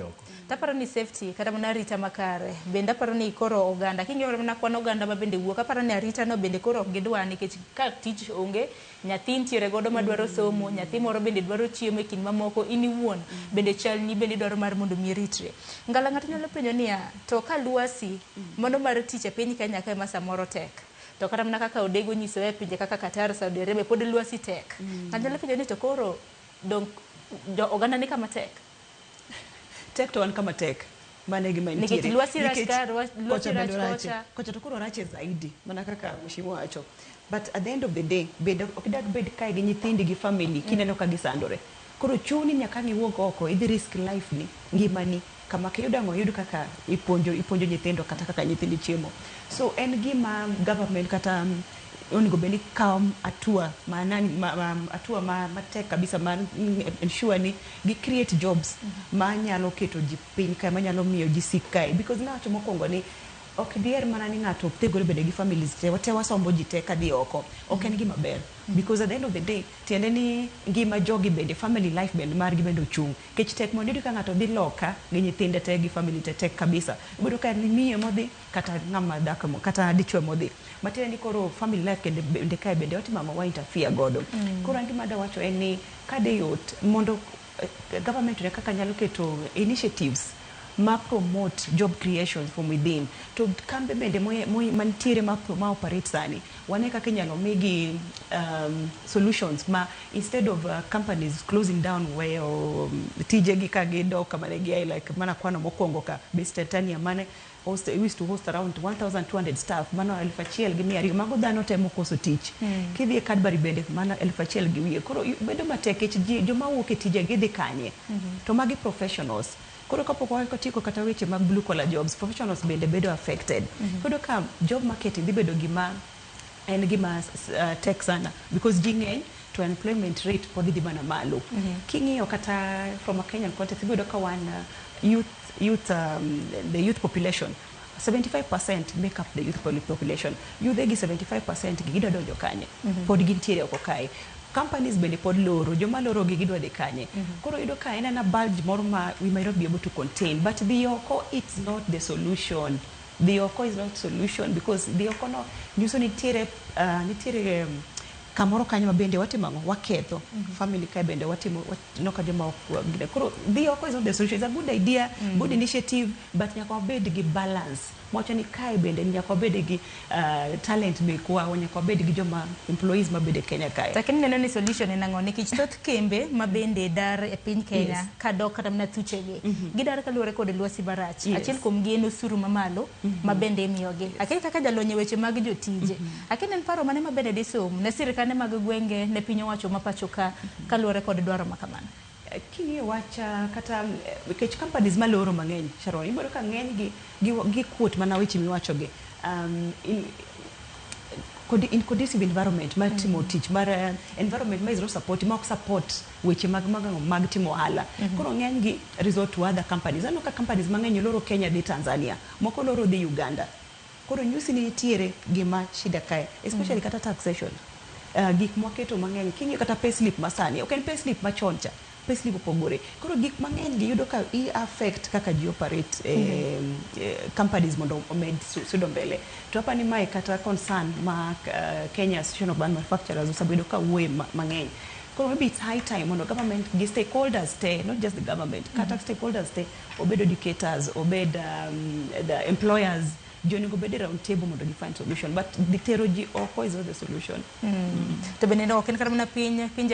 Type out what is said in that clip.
Oko. Taparo ni safety kata mana arita makare bende aparo ni koro oganda king'iyo mana kwan oganda ma bende wuok, aparo ni arita no bende koro ok gidwa, nikech ka tich onge, nyathi nitiere godo madwaro somo, nyathi moro bende dwaro chiemo e kind mamoko, in iwuon bende chalni bende dwaro mar mondo mi ritre. Ngala ng'ato nyalo penjo niya, to ka lwasi mano mar tich e piny Kenya kae ma samoro tek, to kata mana kaka Odego nyisowa e pinje kaka Qatar, Saudi Arabia pod lwasi tek. Ng'ato nyalo penjo ni to koro dong jo oganda ni kama tek? Tek to wan kama tek. Mano e gima Nikech nitiere. lwasi rach Nikech ka, lwasi kocha rach bende orache. kocha. Kocha to koro orache zaidi mana kaka mheshimiwa wacho. But at the end of the day, bende ok idag bed kae gi nyithindi gi family kineno ka gisandore. Koro chuni nyaka ang' iwuog oko idhi risk life ni, ngimani kama kiyudo ang' oyud kaka ipuonjo nyithindo kata kaka nyithindi chiemo. So en gima government kata onego bed ni kawo hatua ma nani ma hatua ma matek kabisa mar ensure ni gi create jobs ma nyalo keto ji piny kae, manyalo miyo ji sik kae, because nawacho mokwongo ni ok diher mana ni ng'ato thegore bende gi families te te wasombo ji te kadhi oko. Ok en gima ber because at the end of the day, tiende ni ngima jogi bende, family life bende margi bende ochung', nikech tek mondo iyud ka ng'ato dhi loka gi nyithinde te gi family te. Tek kabisa. Ibiro ka en miyo modhi kata ng'ama dhako kata dichuo modhi, matiende ni koro family life kende bende kae bende watimo ang'o, wa interfere godo. Koro an gima dawacho en ni kade yot mondo government one kaka nyalo keto initiatives ma promote job creation from within, to kambe bende mantiere ma operate sani, wane kaka inyalo migi solutions ma instead of companies closing down, weyo tijegi ka gidok kama ne giae, like mana kwano mokwongo ka Base Titanium mane host, used to host around 1200 staff, mano 1200, mago dhano temo koso tich. Kidhi e Cadbury bende mano 1000 gi wiye. Koro bedo matek nikech joma wuok e tije gidhi kanye? To magi professionals. Koro kapok watieko kata weche mag blue collar jobs, professionals bende bedo affected. Koro ka job market dhi bedo gima en gima tek sana because ji ng'eny to unemployment rate pod dhi mana malo. King'iyo kata from a Kenyan context, ibiro yudo ka wan the youth population 75% make up the youth population. Yudhe gi 75% gi gidwa donjo kanye? Pod gintiere oko kae. Companies bende pod loro, joma loro gi gidwa dhi kanye? Koro yudo ka en ana bulge moro ma we might not be able to contain, but dhi oko, it's not the solution. Dhi oko is not solution because dhi oko no nyiso nitiere kamoro kanyo ma bende watimo ang'o, waketho family kae bende watimo no ka joma ok koro dhi oko is not the solution. It's a good idea, good initiative, but nyaka wabed gi balance wacho ni kae bende nyaka wabed gi talent mekwa, nyaka wabed gi joma employees mabede Kenya kae. Lakini neno ni solution en ang'o? Nikech thoth kembe ma bende dar e piny Kenya kadok kata mana thuchegi, gidar kaluwore kod lwasi marach. Achiel kuom gi en osuru mamalo ma bende imiyogi. Akia kaka jalony e weche mag jotije. Akia ni en paro mane ma bende disom ne sirikande mag gwenge, ne piny owacho ma pacho ka kaluwore kod dwaro ma kamano. King'iyo wach kata nikech companies maloro mang'eny, Sharon, ibiro ka ng'eny gi gi quote mana weche miwacho gi in conducive environment mar timo tich mar environment ma is not support, ma ok support weche mag timo ohala. Koro ng'eny gi resort to other companies. Aneno ka companies mang'eny loro Kenya dhi Tanzania, moko loro dhi Uganda. Koro nyusi ni nitiere gima shida kae, especially kata taxation, gik mwaketo mang'eny. King'iyo kata payslip masani, ok en payslip machon cha, payslip opogore. Koro gik mang'eny gi yudo ka i affect kaka ji operate companies mondo omed sudo mbele. To apa ni mae kata concern ma Kenya Association of Manufacturers osebedo ka wuoye mang'eny. Koro maybe it's high time mondo government gi stakeholders te, not just the government, kata stakeholders te, obed educators, obed the employers, ji onego bed e round table mondo gi find solution, but dhi tero ji oko is not the solution. To bende ok en kata mana piny pinje